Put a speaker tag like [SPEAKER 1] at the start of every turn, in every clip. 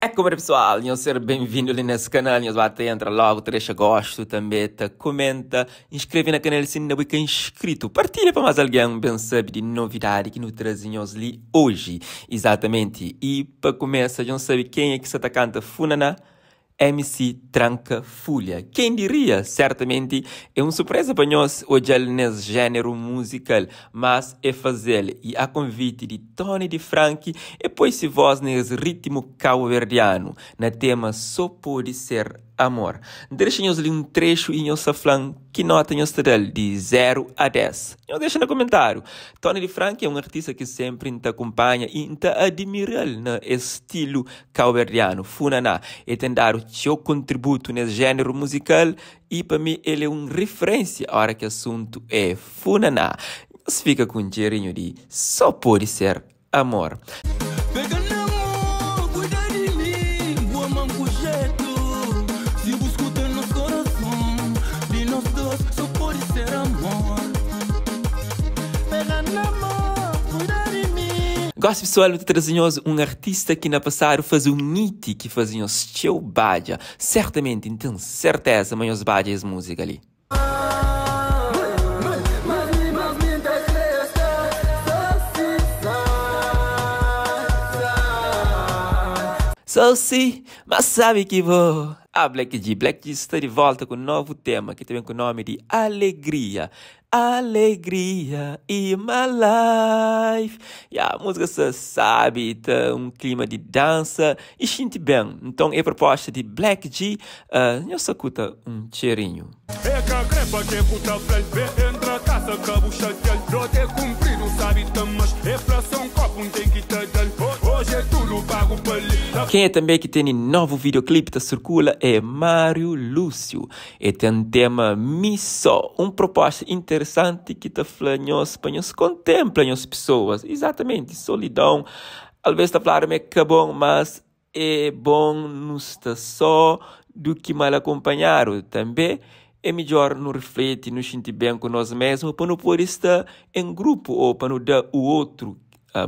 [SPEAKER 1] É kuma pessoal, nhos ser bem-vindo ali nesse canal, nhos bata entra logo, ta deixa gosto, também ta comenta, inscreve na canal se ainda ka inscrito, partilha pa mais alguém bem sabe de novidade que nu traze nhos li hoje, exatamente. E pa começa, nhos sabe quem é que sa ta canta Funaná? MC Tranka Fulha. Quem diria? Certamente é um surpresa pa nhos odja-l nes género musical, mas é fazel e a convite de Tony de Frank e poi se voz nes ritmo cabo-verdiano na tema Só Pode Ser Amor. Deixa nhos li um trecho e nhos sa flan ki nota nhos ta da-l di 0 a 10. Nhos deixa na comentário. Tony de Frank é um artista que sempre ta acompanha e ta admira-l na estilo cabo-verdiano, funaná. E tem dado seu contributo nesse gênero musical e para mim ele é uma referência a hora que assunto é funaná. Nhos fica com um cheirinho de Só Pode Ser Amor.
[SPEAKER 2] Pega na mão, cuida de mim, boa mão com jeito. Se busca nos coração, de nós dois só pode ser amor. Pega na mão, cuida de mim.
[SPEAKER 1] Gosto pessoal, eu trazer um artista que na passado faz um hit que fazia seu badja. Certamente, tenho certeza, mas os badja essa música ali. Só se, mas sabe que vou. Ah, Black G. Black G está de volta com um novo tema que também com o nome de Alegria. Alegria in my life. E a música você sabe, tá um clima de dança e sente bem. Então é proposta de Black G. Eu sacuta um cheirinho.
[SPEAKER 2] É que a crepa que puta vê entra casa que bucha del. Cumprido sabe mas é fração copo um tem que te dar. Hoje é tudo pago peli.
[SPEAKER 1] Quem é também que tem novo videoclipe que circula é Mário Lúcio. E tem um tema Missó, uma proposta interessante que tá falando para nós contempla as pessoas. Exatamente, solidão. Às vezes tá falando é que é bom, mas é bom não estar só do que mal acompanhado. Também é melhor não refletir, não sentir bem com nós mesmos para não poder estar em grupo ou para não dar o outro.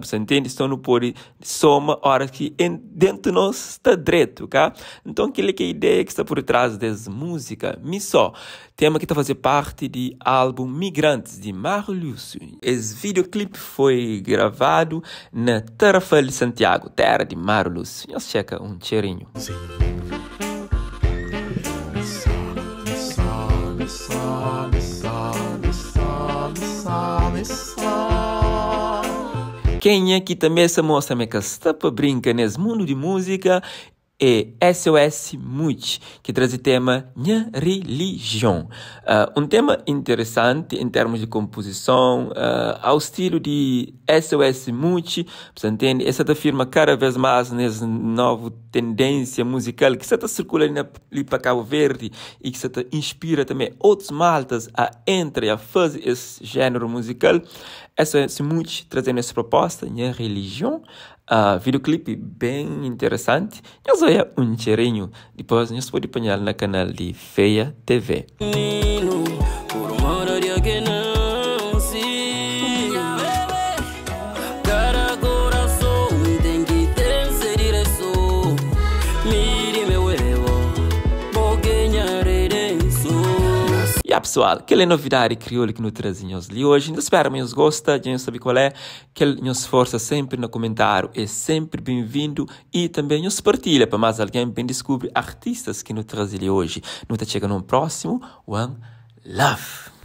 [SPEAKER 1] Você entende? Então não pode soma hora que dentro de nós está direito, tá? Então aquilo que é a ideia que está por trás dessa música, Missó, tema que está fazendo parte de álbum Migrantes, de Mário Lúcio. Esse videoclipe foi gravado na Tarrafal de Santiago, terra de Mário Lúcio. Nós checa um cheirinho.
[SPEAKER 3] Sim. Missó, missó, missó, missó, missó, missó.
[SPEAKER 1] Quem é que também se mostra que está para brincar nesse mundo de música é SOS Much, que traz o tema Minha Religião. Um tema interessante em termos de composição, ao estilo de SOS Much, você entende? Essa afirma cada vez mais nessa nova tendência musical que está circulando ali para Cabo Verde e que se inspira também outros maltas a entrar e a fazer esse gênero musical. SOS Much trazendo essa proposta, Minha Religião. Videoclipe bem interessante. Eu só ia um cheirinho. Depois nós pode apanhar no canal de Feia TV. E pessoal, aquela novidade crioula que nos trazemos ali hoje. Então espero que vocês gostem, já sabe qual é. Que nos força sempre no comentário, é sempre bem-vindo. E também nos partilha para mais alguém bem descobrir artistas que nos trazem ali hoje. Nos chega no próximo One Love.